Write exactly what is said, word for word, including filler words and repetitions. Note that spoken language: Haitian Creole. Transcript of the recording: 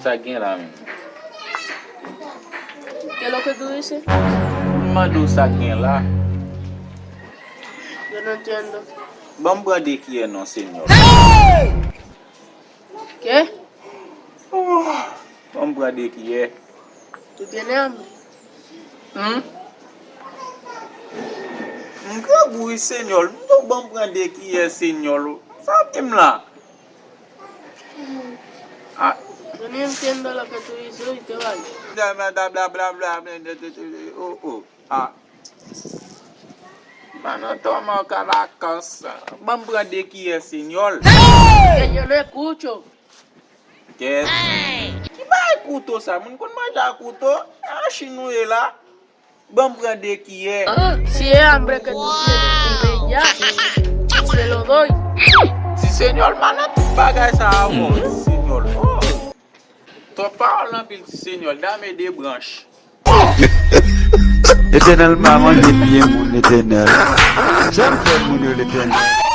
Sa gen la menm? ¿Qué es lo que tú dices? M mande w sa gen la. Yo no entiendo. Ban m pran de kiyè non, Senyò. ¿Qué? Oh, ban m pran de kiyè. ¿Tú tienes hambre? Hmm? M grangou wi, Senyò. M di w ban m pran de kiyè, Senyò. Sa menm la. Ah, Yo no entiendo lo que tú dices y te vayas. Bla, bla, bla, bla, bla, bla, oh, oh. Ah. Mano, toma, kalakans. Ban m pran de kiyè, Senyò. Que yo no escucho. Kèt. Ki bagay kouto sa? Moun konn manje ak kouto? A Chin nou ye la. Ban m pran de kiyè. Si es hambre que tú tienes, dime ya. Y te lo doy. Ti Senyò, m a nan tout bagay sa a, bon, Ti Senyò. Oh. Twòp pawòl anpil, Ti Senyò. Dame de branch. Letènèl pa manje pye moun, Letènèl. Janm fè moun yo, Letènèl.